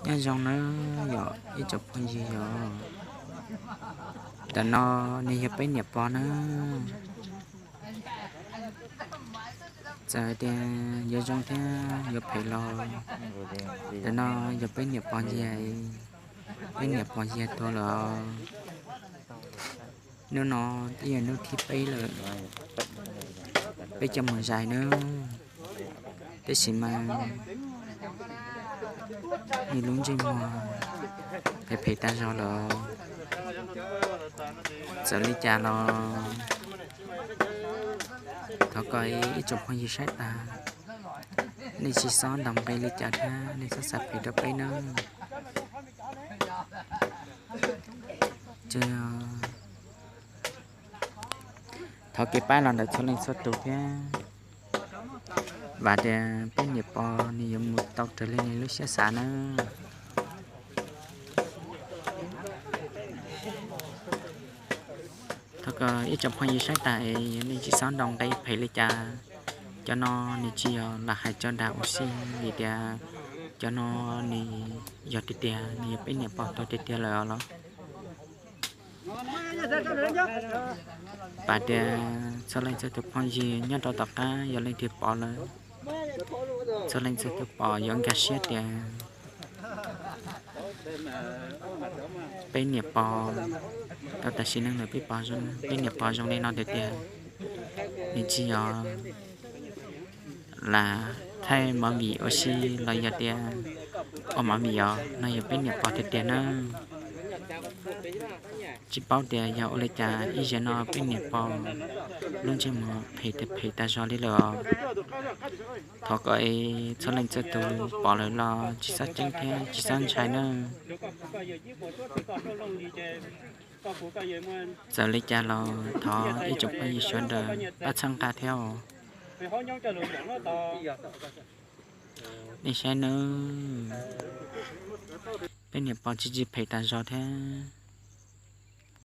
Nyob zoo nawb yom ib tsoom phooj ywg yom. Ntawm no nws yog peb niam pog nawb. Txawm tias yuav zoo thiab yuav phem los ntawm no yog peb niam pog nciag, peb niam pog nciag tuag lawm os. Hnub no twb yog hnub thib peb lawm, peb coj mus zais nawb. Tab sis mas nws lub ntsej muag phem phem tag zog lawm. Txawm li cas los thov kom ib tsoom phooj ywg saib tas, nej tsis txhob ntaus nqi li cas thiab nej txhob xav phem rau peb nawb. Thov kev pab los ntawm txhua leej txhua tus thiab, vam tias peb niam pog nws yuav mus tau raws li nws lub siab xav nawb. Thov kom ib tsoom phooj ywg saib tas es nej tsis txhob ntaus nqi phem li cas. Cov no nws tsis yog lam hais cov dag ua si, vim tias cov no nws yog tiag tiag, nws yog peb niam pog tuag tiag tiag lawm os los. Vam tias txhua leej txhua tus phooj ywg nyob rau tom qab yog leej twg pom lawm, txhua leej txhua tus pom yuav nkag siab tias peb niam pog, rau tam sim neej no peb pom, peb niam pog zoo li no tiag tiag. Nws tsis yog lam thaij movie ua si los yog tias ua movie os, no yog peb niam pog tiag tiag nawb. Tsis paub tias yog ua li cas ib zaug no peb niam pog lub ntsej muag phem phem tag zog li lawm os. Thov kom txhua leej txhua tus pom lawm los tsis txhob ceeb thiab tsis txhob ntshai nawb. Txawm li cas los thov ib tsoom phooj ywg sawv daws pab txhawb nqa thiab os. Nej saib nawb, peb niam pog tsis tsis phem tag zog thiab.